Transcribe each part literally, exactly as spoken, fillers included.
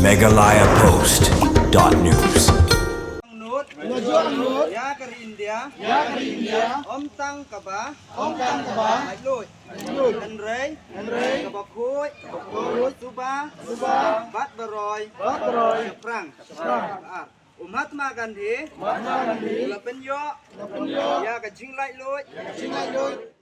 Meghalaya Post dot news. Nud, ya ka ri India, ym tang kaba, ym tang kaba, laitluid, hynrei, hynrei, kaba khuid, kaba khuid, suba, suba, bad baroi, bad baroi, shaphrang, shaphrang, ar. U Mahatma Gandhi, Mahatma Gandhi, u la pynïoh, u la pynïoh, ya ka jinglaitluid, ya ka jinglaitluid.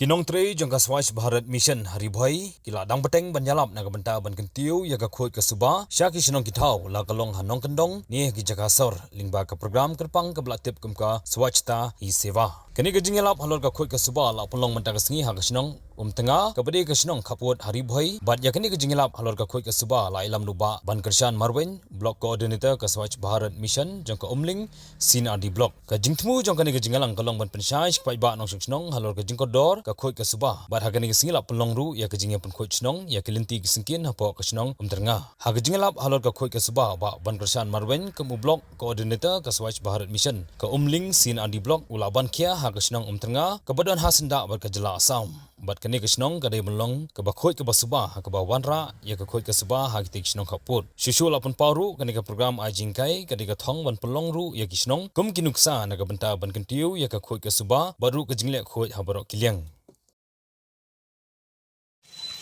Ki nongtrei jong ka Swachh Bharat Mission ha Ri Bhoi ki la dang bteng ban ïalap na ka bynta ban kyntiew ïa ka khuid ka suba sha ki shnong ki thaw, la ka long ha nongkyndong ne ha ki jaka sor, lyngba ka program kyrpang kaba la tip kum ka Swachhata Hi Seva. Kane ka jingïalap halor ka khuid ka suba la pynlong mynta ka sngi ha ka shnong Umtnga, kaba dei ka shnong khappud ha Ri Bhoi. Bad ïa kane ka jingïalap halor ka khuid ka suba la ïalam da u Bah Bankyrshan Marwein, Block Coordinator ka Swachh Bharat Mission jong ka Umling C and R D Block. Ka jingthmu jong kane ka jingïalang ka long ban pynshai sha ki paidbah nongshong shnong halor ka jingkordor ka khuid ka suba. Bad ha kane ka sngi la pynlong ruh ïa ka jingïapynkhuid shnong ïa ki lynti ki syngkien hapoh ka shnong Umtnga. Ha ka jingïalap halor ka khuid ka suba, Bah Bankyrshan Marwein kum u Block Coordinator ka Swachh Bharat Mission ka Umling C and R D Block u la ban khia ha ka shnong Umtnga kaba don ha syndah bad ka jylla Assam. Bad kane ka shnong ka dei ban long kaba khuid kaba suba ha kaba wanrah ïa ka khuid ka suba ha kitei ki shnong khappud. Shuh shuh la pynpaw ruh, kane ka program ai jinghikai ka dei ka thong ban pynlong ruh ïa ki shnong kum ki nuksa na ka bynta ban kyntiew ïa ka khuid ka suba bad ruh ka jingleh khuid ha baroh ki liang.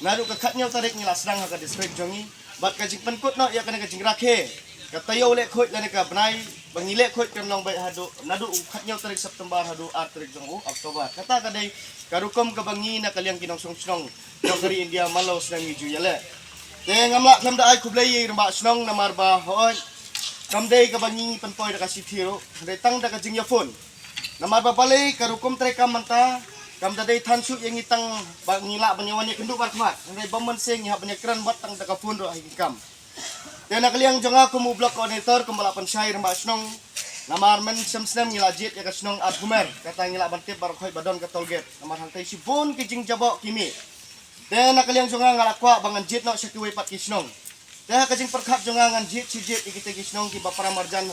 Naduh ka khatñiew tarik ngi la sdang ha ka district jong ngi bad ka jingpynkut noh ïa kane ka jingrakhe ka taïew leh khuid lane ka bnai ba ngi leh khuid kan long beit haduh naduh u khatñiew tarik September haduh ar tarik jong u October. Kata ka dei ka rukom kaba ngi na ka liang ki nongshong shnong jong ka ri India man la u snem ngi ju ïaleh. Te ngam lah khlem da ai khublei ïa i rangbah shnong namar ba hooid kam dei kaba ngi pynpoi da ka shithi ruh, hynrei tang da ka jingïaphone. Namar ba balei ka rukom treikam mynta kam da dei than shuh ïa ngi tang ba ngi lah ban ïawan ïakynduh baroh, hynrei bym mynsiem ngi hap ban ïakren bad tang da ka phone ruh ha ki kam. Te na ka liang jong nga kum u block coordinator kumba la pynshai rangbah shnong, namar mynshem snem ngi la jied ïa ka shnong Arhumer, kata ngi lah ban tip baroh khoit ba don ka toll gate. Namar hangtei shibun ki jingjaboh ki mih. Te na ka liang jong nga nga la kwah ba ngan jied noh sha kiwei pat ki shnong. Te ha ka jingpyrkhat jong nga ngan jied shi jied ïa kita ki shnong kiba para marjan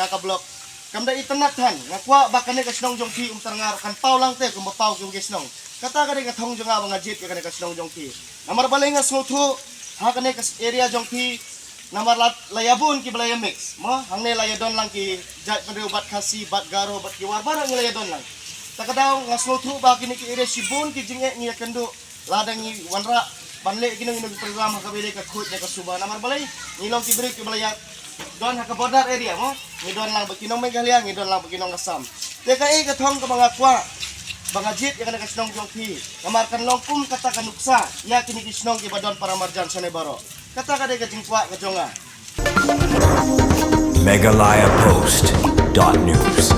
na ka block. Kam da itynnad than, nga kwah ba kane ka shnong jong phi Umtnga ruh kan paw lang te kumba paw kiwei ki shnong. Kata ka dei ka thong jong nga ba nga jied ïa kane ka shnong jong phi. Namar balei nga sngewthuh ha kane ka area jong phi. Namar la, la ïa bun kiba la ïa mix mo, hangne la ïa don lang ki jait bynriew bad Khasi bad Garo bad ki War baroh ngi la ïa don lang. Ta ka daw nga sngewthuh ba kine ki area shibun ki jingeh ngi ïakynduh lada ngi wanrah ban leh kino kino ki program ha kaba ïadei ka khuid ne ka suba. Namar balei? Ngi long ki briew kiba la ïa don ha ka border area mo. Ngi don lang bad ki nong Meghalaya, ngi don lang bad ki nong Assam. Te kaei ka thong kaba nga kwah ba nga jied ïa kane ka shnong jong phi. Namar kan long kum kata ka nuksa ïa kine ki shnong kiba don para marjan shane baroh. Kata ka dei ka jingkwah ka jong nga. Meghalaya Post dot news.